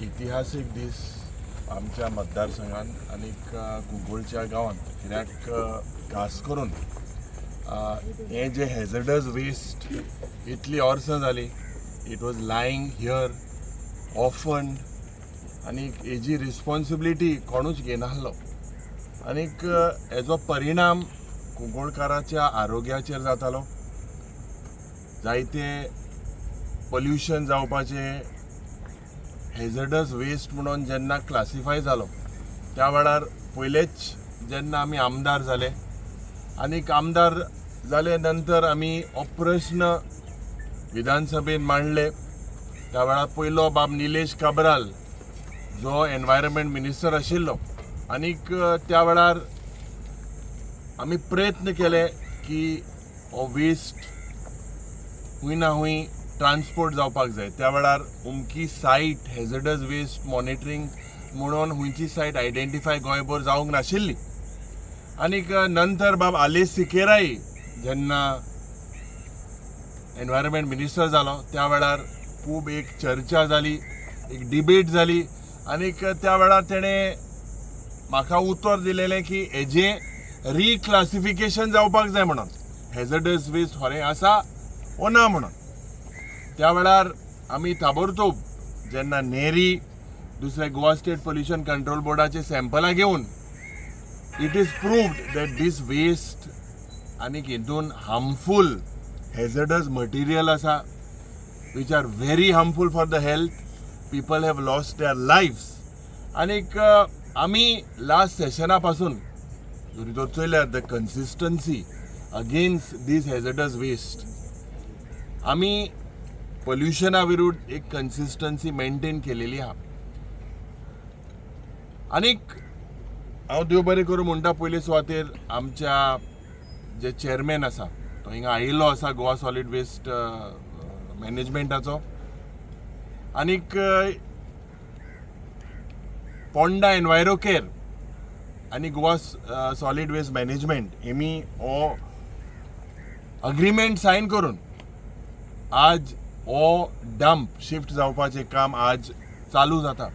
इतिहासीक दीस आमच्या मतदारसंघात आनीक कुंकळच्या गांवांत, कित्याक खास करून हें जें हॅझर्डस वेस्ट इतली वर्सां जाली it was lying here orphaned आनी हेजी रिस्पॉन्सिबिलिटी कोणूच घेनासलो. आनीक हेजो परिणाम कुंकळकाराच्या आरोग्याचेर जातालो. जायते पोल्युशन जावपाचें. हॅझर्डस वेस्ट म्हणून जेन्ना क्लासिफाय जालो, त्या वेळार पयलेच जेन्ना आमी आमदार जाले आनीक आमदार जाले नंतर आमी हो प्रश्न विधानसभेन मांडले. त्या वेळार पयलो बाब निलेश काब्राल जो एनवायरमेंट मिनिस्टर आशिल्लो, आनीक त्या वेळार आमी प्रयत्न केले की हो वेस्ट खूंय ना खूंय ट्रान्सपोर्ट जावपाक जाय. त्या वेळार अमकी सायट हॅझर्डस वेस्ट मॉनिटरींग म्हणून खंयची सायट आयडेंटिफाय गोंयभर जावंक नाशिल्ली. आनीक नंतर बाब आलेस सिकेराय जेन्ना एनवायरमेंट मिनिस्टर जालो, त्या वेळार खूब एक चर्चा जाली, एक डिबेट जाली. आनीक त्या वेळार तेणें म्हाका उतर दिलेलें की हेजें रिक्लासिफिकेशन जावपाक जाय म्हणून, हॅझर्डस वेस्ट खरें आसा ओ ना म्हणून. त्या वेळार आमी ताबडतोब जेन्ना नेरी, दुसरे गोवा स्टेट पोल्युशन कंट्रोल बोर्डाचे सॅम्पलां घेवन, it is proved that this waste आनीक हितून हार्मफूल हॅझर्डस मटेरियल आसा, which are very harmful for the health. People have lost their lives. आनीक आमी लास्ट सेशना पासून जरी तर चोयल्यार, the consistency against this hazardous waste, आमी पोल्युशना विरुद्ध एक कन्सिस्टन्सी मेंटेन केलेली आहा. आनीक हांव देव बरें करूं म्हणटा, पयले सुवातेर आमच्या जे चेअरमॅन आसा, तो हिंगा आयिल्लो आसा गोवा सॉलीड वेस्ट मॅनेजमेंटाचो, आनीक पोंडा एनवायरो केअर आनी गोवा सॉलीड वेस्ट मॅनेजमेंट हेमी हो अग्रीमेंट सायन करून आज हो डंप शिफ्ट जावपाचें काम आज चालू जाता.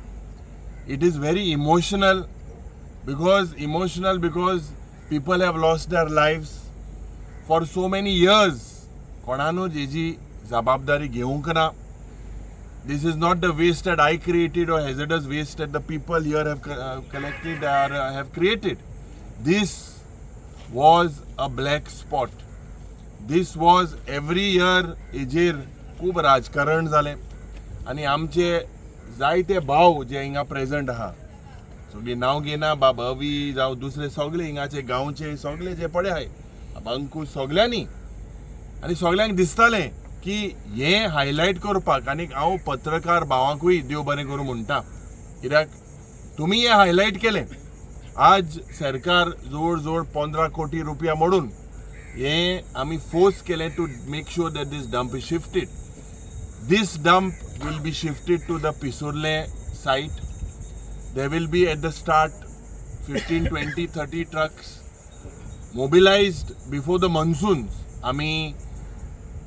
It is very emotional because people have lost their lives for so many years. कोणानूच हेजी जबाबदारी घेवंक ना. This is not the waste that I created or hazardous waste that the people here have collected or have created. This was a black spot. This was every year. हेजेर खूब राजकारण जालें आनी आमचे जायते भाव जे हिंगा प्रेजंट आहा, सगळीं नांव घेना, बाब अवी जावं दुसरे सगळे हिंगाचे गांवचे सगळे जे पळय आहाय, अंकूश, सगळ्यांनी आनी सगळ्यांक दिसतालें की हें हायलायट करपाक. आनी हांव पत्रकार भावांकूय देव बरें करूं म्हणटा, कित्याक तुमी हें हायलायट केलें. आज सरकार जवळ जवळ 15 कोटी रुपया मोडून हें आमी फोर्स केलें to make sure that this dump is shifted. This dump will be shifted to the Pissurlem site. There will be at the start 15, 20, 30 trucks mobilized before the monsoons. आमी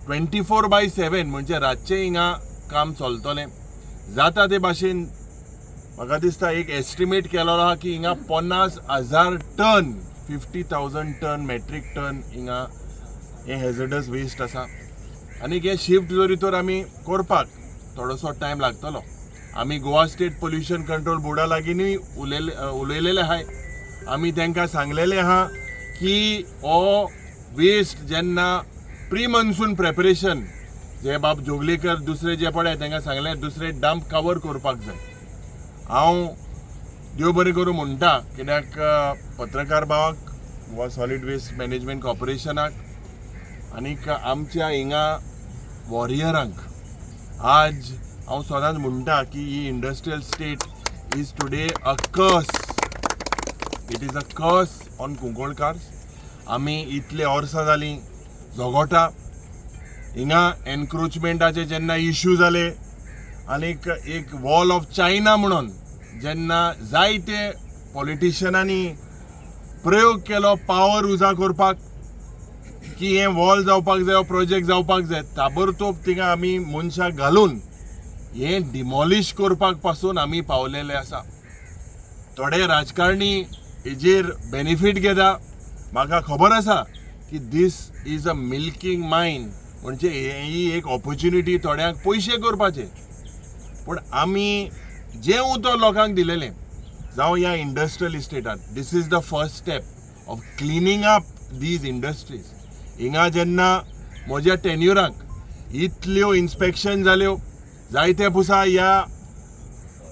24/7, म्हणजे रातचें हिंगा काम चलतलें. जाता ते भाशेन म्हाका दिसता एक एस्टिमेट केलो आहा की हिंगा 50,000 ton, 50,000 ton, metric ton हिंगा हें हॅझर्डस वेस्ट आसा. आनी हें शिफ्ट जरी तर आमी करपाक थोडोसो टायम लागतलो. आमी गोवा स्टेट पोल्युशन कंट्रोल बोर्डा लागींनूय उलयलेले आहाय. आमी तांकां सांगलेलें आहा की हो वेस्ट जेन्ना प्री मॉन्सून प्रेपरेशन, जे बाब जोगलेकर, दुसरे जे पळय, तांकां सांगलें दुसरे डंप कवर करपाक जाय. हांव देव बरें करूं म्हणटा, कित्याक पत्रकार भावाक, गोवा सॉलीड वेस्ट मॅनेजमेंट कॉर्पोरेशनाक आनीक आमच्या हिंगा वॉरियरांक. आज हांव सदांच म्हणटा की ही industrial estate is today a curse. It is a curse on Kunkolkars. आमी इतले वर्सां जालीं झगोटा. हिंगा एनक्रोचमेंटाचे जेन्ना इश्यू जाले आनीक एक वॉल ऑफ चायना म्हणून जेन्ना जायते पॉलिटिशियनांनी प्रयोग केलो पावर उजा करपाक की हें वॉल जावपाक जाय, हो प्रोजेक्ट जावपाक जाय, ताबडतोब थिंगा आमी मनशाक घालून हें डिमॉलिश करपाक पासून आमी पावलेले आसा. थोडे राजकारणी हेजेर बेनिफीट घेता. म्हाका खबर आसा की this is a milking mine, म्हणजे ही एक ऑपॉर्च्युनिटी थोड्यांक पयशे करपाचे. पूण आमी जें उतर लोकांक दिलेलें, जावं ह्या industrial इस्टेटान, this is the first step of cleaning up these industries. हिंगा जेन्ना म्हज्या टेन्युराक इतल्यो इन्स्पेक्शन जाल्यो, जायते पुसा ह्या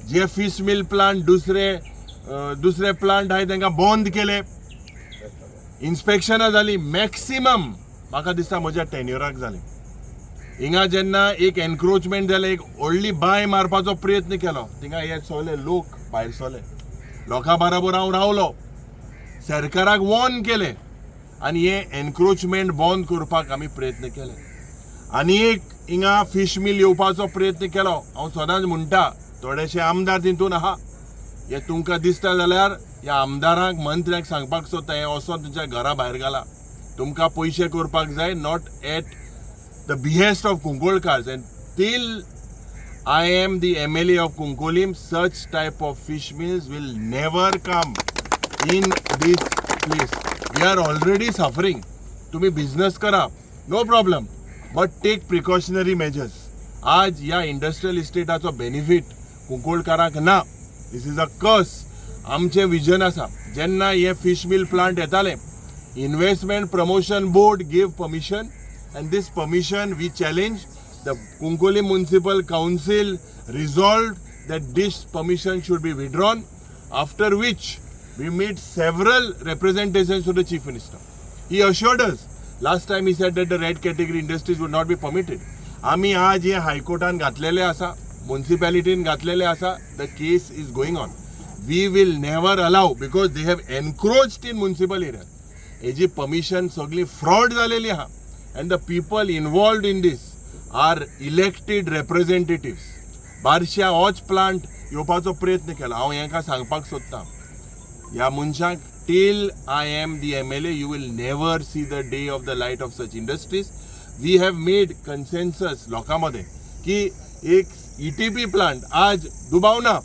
जे फीश मिल प्लांट, दुसरे प्लांट आहाय, तांकां बंद केले, इन्स्पेक्शनां जालीं. मॅक्सिमम म्हाका दिसता म्हज्या टेन्युराक जालें. हिंगा जेन्ना एक एनक्रोचमेंट जालें, एक व्हडली बांय मारपाचो प्रयत्न केलो, थिंगा हे सगळे लोक भायर सरले. लोकां बराबर हांव रावलो, सरकाराक वॉर्न केलें आनी हे एनक्रोचमेंट बंद करपाक आमी प्रयत्न केले. आनी एक हिंगा फीश मिल येवपाचो प्रयत्न केलो. हांव सदांच म्हणटा, थोडेशे आमदार तितून आहा, हे तुमकां दिसता जाल्यार ह्या आमदारांक, मंत्र्यांक सांगपाक सोदता, हें वचोन तुमच्या घरा भायर घाला. तुमकां पयशे करपाक जाय, not at the behest of Kunkolkars. And till I am the MLA of Cuncolim, such type of fish mills will never come in this place. We are already suffering. तुम्ही बिझनेस करा, no problem, but take precautionary measures. आज ह्या industrial इस्टेटाचो benefit कुंकोळकारांक ना. This is a curse. आमचें vision आसा, जेन्ना हे fish मिल plant येताले, Investment Promotion Board give permission and this permission we challenge. The Cuncolim Municipal Council resolved that this permission should be withdrawn, after which we made several representations to the Chief Minister. He assured us, last time he said that the red category industries would not be permitted. आमी आज हे हायकोर्टान घातलेले आसा, मुन्सिपॅलिटीन घातलेले आसा. The case is going on. We will never allow, because they have encroached in municipal area. Haji permission सगळी fraud जालेली आहा and the people involved in this are elected representatives. बारश्या होच प्लांट येवपाचो प्रयत्न केला. हांव हेंकां सांगपाक सोदतां ह्या मनशांक, till I am the MLA, you will never see the day of the light of such industries. We have made consensus लोकां मदें की एक ईटीपी प्लांट, आज दुबाव ना,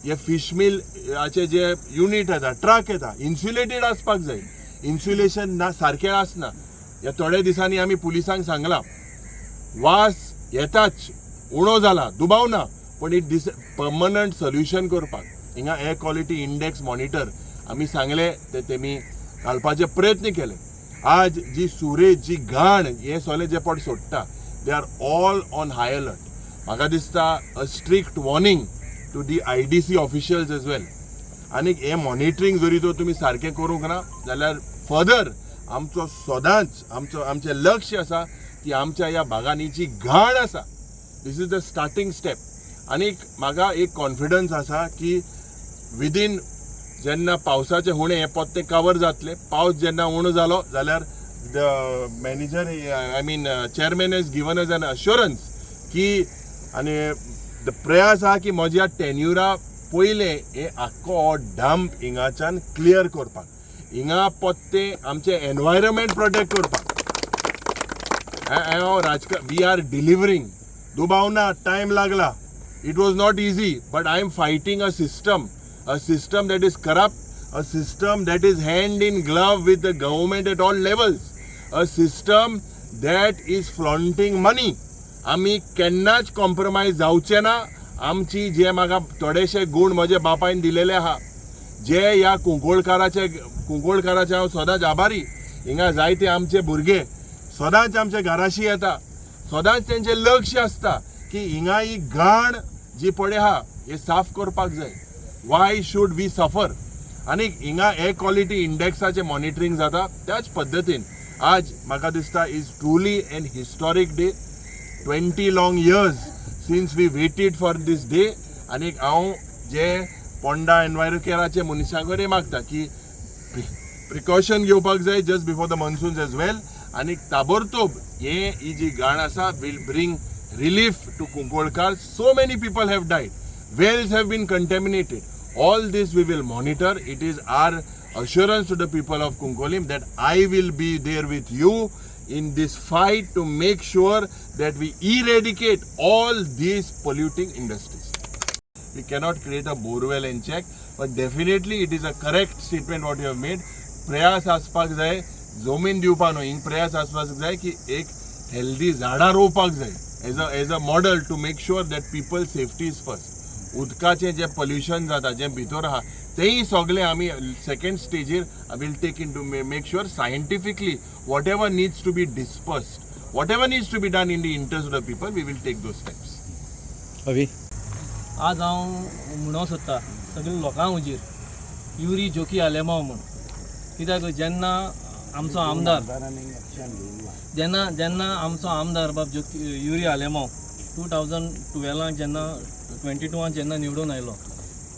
हे फिश मिल हाचे जे युनीट येता, ट्रक येता, इन्सुलेटेड आसपाक जाय. इन्सुलेशन ना, सारकें आसना. ह्या थोड्या दिसांनी आमी पुलिसांक सांगलां, वास येताच, उणो जाला दुबाव ना, पण it this permanent solution करपाक हिंगा एअर क्वॉलिटी इंडेक्स मॉनिटर आमी सांगले, ते तेमी घालपाचे प्रयत्न केले. आज जी सुरेज, जी घाण हे सगळे जे पट सोडटा, they are all on high alert. म्हाका दिसता a strict warning to the IDC officials as well. आनी हें मॉनिटरींग जरी तर तुमी सारकें करूंक ना जाल्यार फर्दर आमचो सदांच आमचो आमचें लक्ष आसा की आमच्या ह्या भागांनी जी घाण आसा, this is the starting step. आनीक म्हाका एक कॉन्फिडन्स आसा की विदीन जेन्ना पावसाचे हुणे हे पोत्ते कवर जातले, पावस जेन्ना उणो जालो जाल्यार the manager, I mean chairman has given us an assurance की आनी the प्रयास आहा की म्हज्या टेन्युरा पयलें हे आख्खो हो डंप हिंगाच्यान क्लियर करपाक, हिंगा पोत्ते आमचें एनवायरमेंट प्रोटेक्ट करपाक. हांव राजकार, we are delivering. दुबाव ना, टायम लागला. It was not easy, but I am fighting a system, a system that is corrupt, a system that is hand in glove with the government at all levels, a system that is flaunting money. आमी केन्नाच compromise जावचे ना. आमची जे म्हाका थोडेशे गूण म्हजे बापायन दिलेले आहा, जे ह्या कुंकोळकाराचे हांव सदांच आभारी. हिंगा जायते आमचे भुरगे सदांच आमच्या घराशी येता, सदांच तेंचें लक्ष आसता की हिंगा ही घाण जी पळय आहा, हे साफ करपाक जाय. Why should we suffer? आनी हिंगा एअर क्वॉलिटी इंडेक्साचें मॉनिटरींग जाता. त्याच पद्दतीन आज म्हाका दिसता is truly an historic day. 20 long years since we waited for this day. आनी हांव जे पोंडा एनवायरोकेराचे मनशां कडेन मागता की प्रिकॉशन घेवपाक जाय just before the monsoons as well. आनी ताबडतोब हे ही जी घाण आसा will bring relief to Kunkolkar. So many people have died, wells have been contaminated. All this we will monitor. It is our assurance to the people of Cuncolim that I will be there with you. in this fight to make sure that we eradicate all these polluting industries. We cannot create a borewell and check, but definitely it is a correct statement what you have made. प्रयास आसपाक जाय, जमीन दिवपा न्हय, हिंग प्रयास आसपाक जाय की एक हेल्दी झाडां रोवपाक जाय as a model to make sure that people safety is first. उदकाचें जें पोल्युशन जाता, जें भितर आहा, तेंय सगळें आमी सेकंड स्टेजीर will take in to make sure scientifically whatever needs to be dispersed, whatever needs to be done in the interest of the people, we will take those steps. अवी. आज हांव म्हणूंक सोदता सगळ्या लोकां हुजीर, युरी जोकी आलेमांव म्हूण. कित्याक जेन्ना आमचो आमदार बाब जोकी युरी आलेमांव 2012 जेन्ना, 22 जेन्ना निवडून आयलो,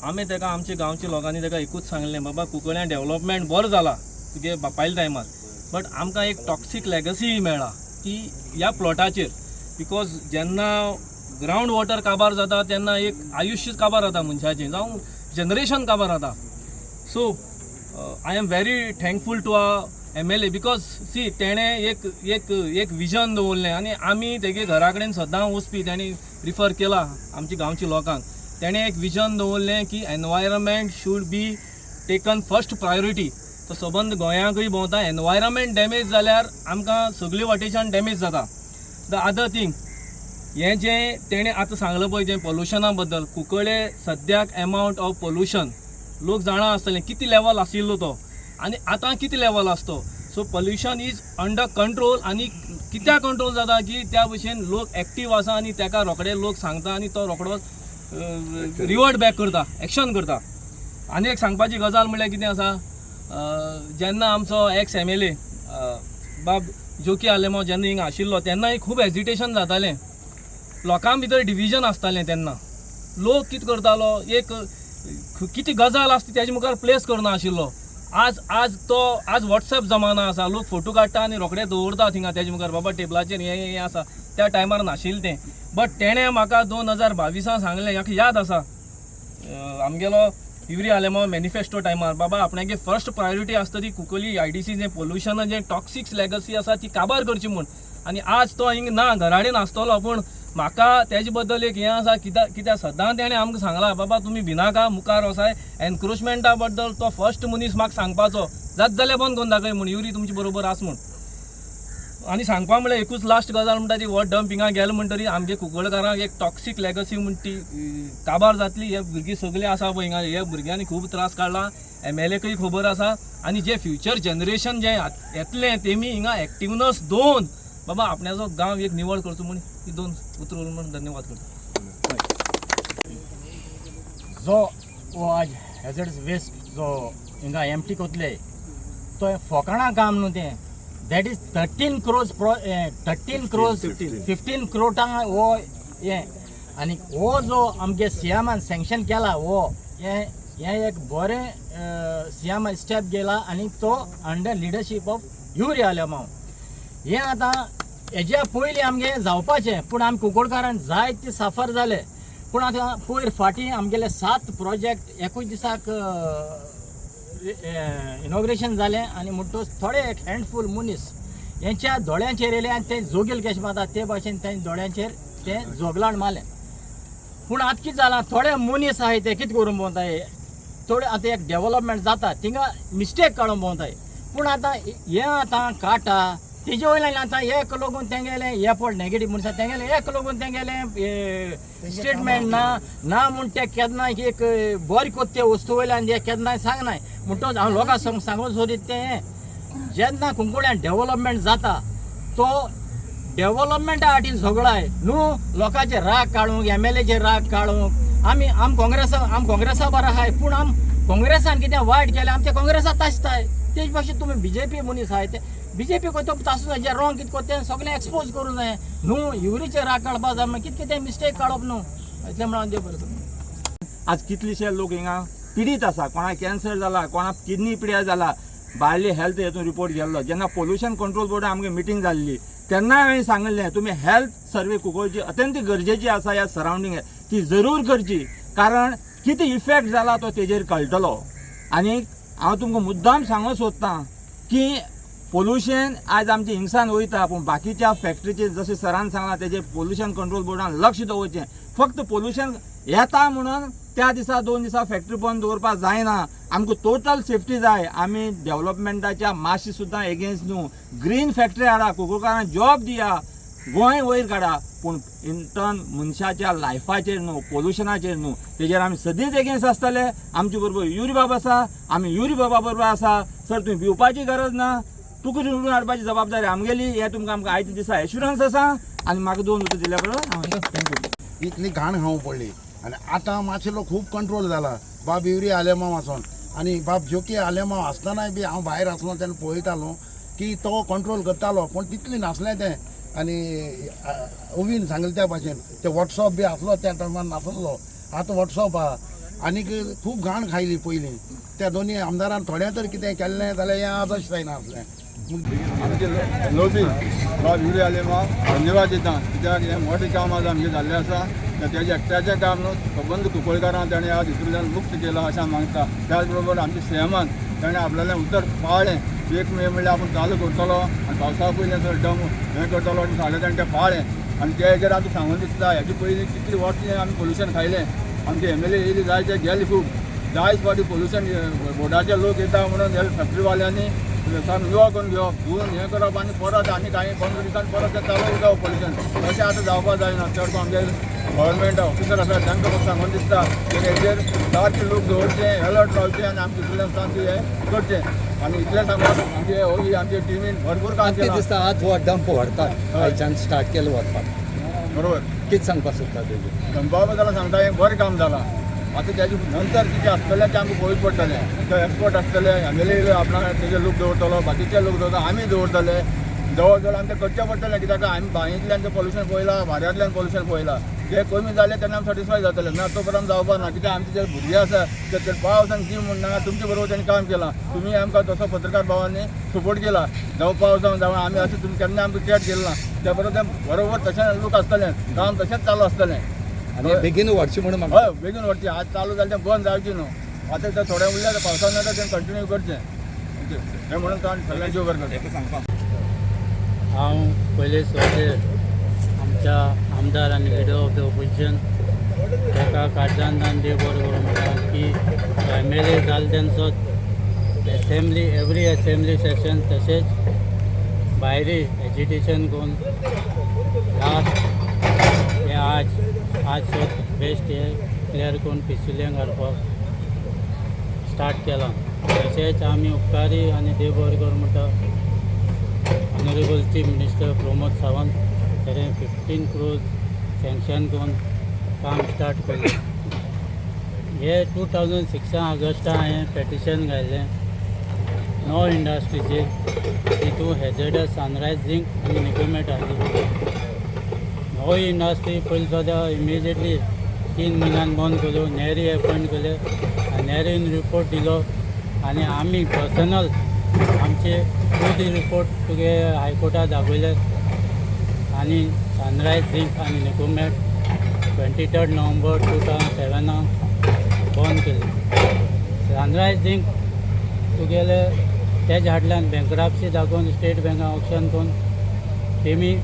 आमी ताका, आमच्या गांवच्या लोकांनी ताका एकूच सांगलें, बाबा, कुंकळ्यां डेवलपमेंट बरो जाला तुगे बापायल्या टायमार, बट आमकां एक टॉक्सीक लेगसी मेळ्ळा की ह्या प्लॉटाचेर, because जेन्ना ग्रावंड वॉटर काबार जाता तेन्ना एक आयुश्य काबार जाता मनशाचें, जावं जनरेशन काबार जाता. So I am very thankful to our MLA because see, तेणें एक विजन दवरलें आनी आमी तेगे घरा कडेन सदां वचपी. तेणी रिफर केला आमच्या गांवच्या लोकांक. तेणें एक विजन दवरलें की environment should be taken first priority. तो सबंद गोंयांकूय भोंवता. एनवायरमेंट डॅमेज जाल्यार आमकां सगळे वाटेच्यान डॅमेज जाता. The other thing, हें जें तेणें आतां सांगलां पळय, जें पोल्युशना बद्दल, कुंकळे सद्याक एमावंट ऑफ पोल्युशन लोक जाणा आसतले कितें लेवल आशिल्लो तो आनी आतां कितें लेवल आसा तो. So pollution is under control. आनी कित्याक कंट्रोल जाता की त्या भशेन लोक एक्टीव आसा आनी ताका रोखडे लोक सांगता आनी तो रोखडोच रिवर्ट बॅक करता, एक्शन करता. आनी एक सांगपाची गजाल म्हणल्यार कितें आसा, जेन्ना आमचो एक्स एमएलए बाब जोकी आलेमांव जेन्ना हिंगा आशिल्लो तेन्नाय खूब हेजिटेशन जातालें, लोकां भितर डिविजन आसतालें. तेन्ना लोक कितें करतालो, एक कितें गजाल आसता तेजे मुखार प्लेस करना आशिल्लो. आज तो आज वॉट्सएप जमाना आसा. लोक फोटो काडटा आनी रोखडे दवरता थिंगा तेजे मुखार, बाबा, टेबलाचेर हें हें हें आसा. त्या टायमार नाशिल्लें तें. बट तेणें म्हाका 2022 सांगलें, म्हाका याद आसा, आमगेलो युरी आलेमांव मॅनिफेस्टो टायमार, बाबा, आपणागे फर्स्ट प्रायोरिटी आसता ती कुंकळी आयडीसी जें पोल्युशन, जें टॉक्सिक लेगसी आसा ती काबार करची म्हूण. आनी आज तो हिंग ना, घराडेन आसतलो, पूण म्हाका तेजे बद्दल एक हें आसा, कित्याक सदां तेणें आमकां सांगलां, बाबा, तुमी भिनाका, मुखार वसाय. एनक्रोचमेंटा बद्दल तो फर्स्ट मनीस म्हाका सांगपाचो, जात जाल्यार बंद करून दाखय म्हूण, युरी तुमचे बरोबर आस म्हूण. आनी सांगपा म्हणल्यार एकूच लास्ट गजाल म्हणटा ती, हो डंप हिंगा गेलो म्हणटरी आमगे कुंकळकारांक एक टॉक्सीक लेगसी म्हण ती काबार जातली. हे भुरगीं सगळीं आसा पळय हिंगा, हे भुरग्यांनी खूब त्रास काडला, एमएलएकूय खबर आसा. आनी जे फ्युचर जनरेशन जें येतलें तेमी हिंगा एक्टिवनस दोन, बाबा, आपण्याचो गांव एक निवळ करचो म्हूण ही दोन उतरां उलोवन म्हूण धन्यवाद करता. जो हो आज हॅझर्डस वेस्ट जो हिंगा एमटी कोतले तो फोकाणां काम न्हू तें. That is 13 crores pro 13 crores, 15 क्रोटांक हो हें. आनी हो जो आमगे सीएमान सँक्शन केला, हो हें हें एक बरें सीएमान स्टेप गेला आनी तो under leadership of Yuri Alemao. हें आतां हेज्या पयलीं आमगे जावपाचें, पूण आमी कुंकळकारान जायते साफर जाले. पूण आतां पयर फाटीं आमगेले सात प्रोजेक्ट एकूच दिसाक इनॉग्रेशन जालें आनी म्हणटकच थोडे एक हँडफूल मनीस हेंच्या दोळ्यांचेर येयले आनी ते जोगेल कशें मारता ते भाशेन तेंच्या दोळ्यांचेर ते जोगलाण मारलें. पूण आतां कितें जालां, थोडे मनीस आहाय ते कितें करूंक भोंवताय, थोडे आतां एक डेवलपमेंट जाता थिंगा मिस्टेक काडूंक भोंवताय. पूण आतां हें आतां काटा तेजे वयल्यान आतां एक लोगून तेंगेलें हे पळ नेगेटीव मनशां तेंगेलें एक लोगून तेंगेलें स्टेटमेंट ना ना म्हूण ते केन्नाय एक बरें कोत्ता ते वस्तू वयल्यान ते केन्नाय सांगनाय. म्हणटकच हांव लोकांक सांगूंक सोदीत तें, जेन्ना कुंकळ्यान डेवलपमेंट जाता तो डेवलपमेंटा फाटीन झगडाय न्हू लोकांचे राग काडूंक, एमएलएचे राग काडूंक. आमी आम काँग्रेसा, आम काँग्रेसा बरो आहाय, पूण आम काँग्रेसान कितें वायट केलें आमच्या काँग्रेसा तासताय. तेज भाशेन तुमी बीजेपी मनीस आहाय, ते बीजेपी कोत्ता तासूं जाय. जे रॉंग कितें कोत्ता तें सगळें एक्सपोज करूं जाय न्हू. युरीचे राग काडपा जाय मागीर कितें कितें मिस्टेक काडप न्हू. इतलें म्हणून देव बरें करूं. आज कितलेशे लोक हिंगा पिडीत आसा. कोणाक कॅन्सर जाला, कोणाक किडनी पिड्यार जाला. भायली हेल्थ हेतून रिपोर्ट गेल्लो. जेन्ना पोल्युशन कंट्रोल बोर्डा आमगे मिटींग जाल्ली तेन्नाय हांवें सांगिल्लें, तुमी हेल्थ सर्वे कुंकळची अत्यंत गरजेची आसा. ह्या सरावंडींग ती जरूर करची, कारण कितें इफेक्ट जाला तो तेजेर कळटलो. आनी हांव तुमकां मुद्दाम सांगूंक सोदतां की पोल्युशन आयज आमचें हिंगसान वयता, पूण बाकीच्या फॅक्ट्रीचेर जशें सरान सांगलां तेजेर पोल्युशन कंट्रोल बोर्डान लक्ष दवरचें. फक्त पोल्युशन येता म्हणून त्या दिसा 2 दिसा फॅक्ट्री बंद दवरपाक जायना. आमकां टोटल सेफ्टी जाय. आमी डेवलपमेंटाच्या मातशी सुद्दां एगेन्स्ट न्हू. ग्रीन फॅक्ट्री हाडा, कुंकळकारांक जॉब दिया, गोंय वयर काडा, पूण इन टर्न मनशाच्या लायफाचेर न्हू, पोल्युशनाचेर न्हू. तेजेर आमी सदींच एगेन्स्ट आसतले. आमचे बरोबर युरी बाब आसा, आमी युरी बाबा बरोबर आसा. सर, तुमी भिवपाची गरज ना. तुका निवडून हाडपाची जबाबदारी आमगेली. हें तुमकां आमकां आयच्या दिसा एश्युरन्स आसा. आनी म्हाका 2 उतरां दिल्या बरोबर हांव thank you. इतली घाण खावंक पडली आनी आतां मातशेलो खूब कंट्रोल जाला. बाब युरी आलेमांव आसोन आनी बाब जोकी आलेमांव आसतनाय बी हांव भायर आसलो तेन्ना पळयतालो की तो कंट्रोल करतालो, पूण तितलें नासलें तें. आनी ओवीन सांगलें त्या भाशेन ते वॉट्सअप बी आसलो त्या टायमार नासलो, आतां वॉट्सअप आहा. आनीक खूब घाण खायली पयलीं त्या दोनी आमदारान थोडें तर कितें केल्लें जाल्यार हें आज अशें जायना आसलें. आमचे लोबी बाब युरी आलेमांव धन्यवाद दिता, कित्याक हें मोठें काम आज आमगें जाल्लें आसा. तेजें एकट्याचें काम न्हू, सबंद कुंकळकारांक ताणें आज हितूंतल्यान मुक्त केलां अशें हांव मागता. त्याच बरोबर आमच्या सीएमान ताणें आपल्यालें उतर पाळ्ळें. 1 मे म्हणल्यार आपूण चालू करतलो आनी पावसा पयलीं सर डम हें करतलो आनी सांगलें, ताणें तें पाळ्ळें. आनी ते हेजेर आमकां सांगून दिसता, हेजे पयलीं कितलीं वर्सां आमी पोल्युशन खायलें. आमचे एमएलए येयली जायते गेले, खूब जायच फावटी पोल्युशन बोर्डाचे लोक येता म्हणून हे फॅक्ट्रीवाल्यांनी सामकें निवळ करून घेवप, धुवन हें करप आनी परत आनी कांय 15 दिसान परत तें चालू उरता पोल्युशन. तशें आतां जावपाक जायना. चड करून आमचे गव्हर्मेंट ऑफिसर आसा तांकां म्हाका सांगून दिसता की हेजेर सारके लोक दवरचे, अलर्ट रावचे आनी आमचे इतल्यान सामकें हें करचें. आनी इतलें सांगून आमचे होगी आमचे टिमीन भरपूर काम केलां. दिसता आज हो डंप व्हरतात, आयच्यान स्टार्ट केलो व्हरपाक. बरोबर, कितें सांगपाक सोदता तेजेर? डंपा बद्दल सांगता, हें बरें काम जालां. आतां तेजे नंतर कितें आसतलें तें आमकां पळोवचें पडटलें. ते एक्सपर्ट आसतले, एम एल ए आपणाक तेजे लोक दवरतलो, बाकीचे लोक दवरतलो, आमी दवरतले. जवळ जवळ आमकां करचें पडटलें, कित्याक आमी बांयंतल्यान तें पोल्युशन पळयलां, वाऱ्यांतल्यान पोल्युशन पळयलां. तें कमी जालें तेन्ना आमी सॅटिस्फाय जातले, ना तो पर्यंत जावपा ना. कित्याक आमचे जे भुरगे आसा ते पावस आनी दी म्हूण ना, तुमचे बरोबर तेणी काम केलां. तुमी आमकां तसो पत्रकार भावांनी सपोर्ट केला, जावं पावस जावं जावं आमी अशें तुमी केन्ना आमकां कॅट केलें ना. त्या बरोबर तें बरोबर तशें लोक आसतलें, काम तशेंच चालू आसतलें. आनी बेगीन व्हरचें म्हणून म्हाका हय, बेगीन व्हरची. आज चालू जालें तें बंद जावचें न्हू. आतां तें थोडें उरलें आतां पावसान जाता तें कंटिन्यू करचें हें म्हणून तो आनी सगळ्यांची उबर करता. हांव पयले सुवातेर आमच्या आमदार आनी लिडर ऑफ the opposition ताका काळजान देव बरो करूं म्हणटा की एम एल ए जाले तेंचो एसेंब्ली एवरी एसेंब्ली सेशन तशेंच भायरी एजिटेशन करून लास्ट हे आज आज सोद वेस्ट हे क्लियर करून पिसुल्यांक हाडपाक स्टार्ट केलां. तशेंच आमी उपकारी आनी देव बरो करूं म्हणटा honourable chief minister Pramod Sawant ताणें 15 क्रोर्स सँक्शन करून काम स्टार्ट केलें. हे 2006 ऑगस्टा हांवें पेटिशन घायलें नो इंडस्ट्रीचेर, तितून हॅजर्डस सनरायज झिंक आनी निकोमेट आसली. हो इंडस्ट्री पयलीं सुद्दां इमिजिएटली 3 म्हयन्यान बंद केल्यो, नॅरी एपॉयंट केले आनी नॅरीन रिपोर्ट दिलो आनी आमी पर्सनल आमचे खूद रिपोर्ट तुगे हायकोर्टात दाखयले आनी सनरायज झिंक आनी निकोमेट 23 नोव्हेंबर 2007 बंद केली. सनरायज झिंक तुगेले तेज हाडल्यान बँकराप्सी दाखोवन स्टेट बँकान ऑक्शन करून तेमी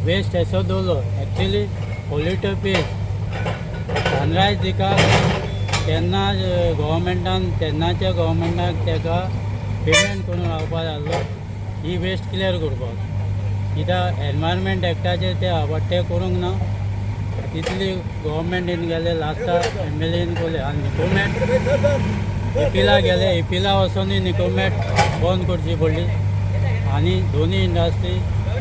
वेस्ट असो दवरलो. एक्चुली पोल्युटेड प्लेस सनरायज झिंकाक तेन्ना गव्हर्मेंटान तेन्नाच्या गव्हर्मेंटाक तेका पेमेंट करून रावपा जाय आसलो ही वेस्ट क्लियर करपाक, कित्याक एनवायरमेंट एक्टाचेर ते बट ते करूंक ना. तितली गव्हर्मेंटीन गेले लास्टाक एम एल एन केले आनी निकोमेट एपिला गेले, एपिला वचोनूय निकोमेट बंद करची पडली आनी दोनी इंडस्ट्री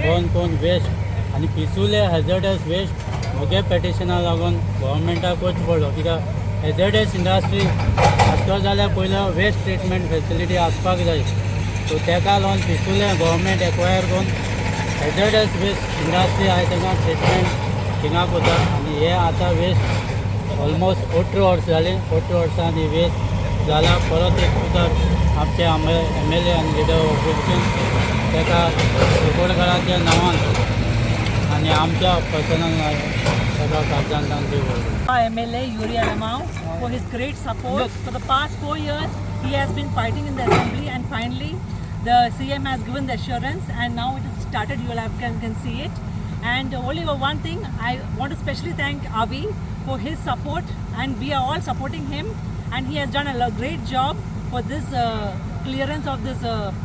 बंद करून वेस्ट आनी पिसुले हॅजर्डस वेस्ट म्हगे पेटिशना लागून गव्हर्मेंटाक करचो पडलो, कित्याक हॅजर्डस इंडस्ट्री आसतो जाल्यार पयलो वेस्ट ट्रिटमेंट फेसिलिटी आसपाक जाय. सो तेका लागून पिसुले गव्हर्मेंट एक्वायर करून हॅजर्डस वेस्ट इंडस्ट्री आहा तांकां ट्रिटमेंट थिंगा करता. आनी हे आतां वेस्ट ऑलमोस्ट 18 वर्सां जालीं, 18 वर्सां ही वेस्ट जाला. परत एक उतर आमचे एम एल ए आनी लिडर ऑपोजिशन ताका कुंकळकाराच्या नांवान आनी आमच्या पर्सनल ताका काळजान देव बरो. MLA Yuri Alemao for his great support. For the past 4 years, he has been fighting in the assembly, and finally, The CM has given the assurance, and now it is started. You all can see it. And only one thing, I want to specially thank Avi for his support, and we are all supporting him. And he has done a great job for this clearance of this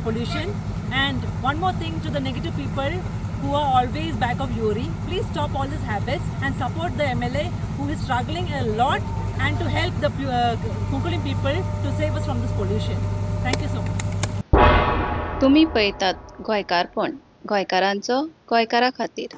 pollution. And one more thing to the negative people who are always back of Yuri, please stop all these habits and support the MLA who is struggling a lot and to help the Cuncolim people to save us from this pollution. Thank you so much. तुमी पळयतात गोंयकारपण, गोंयकारांचो गोंयकारा खातीर.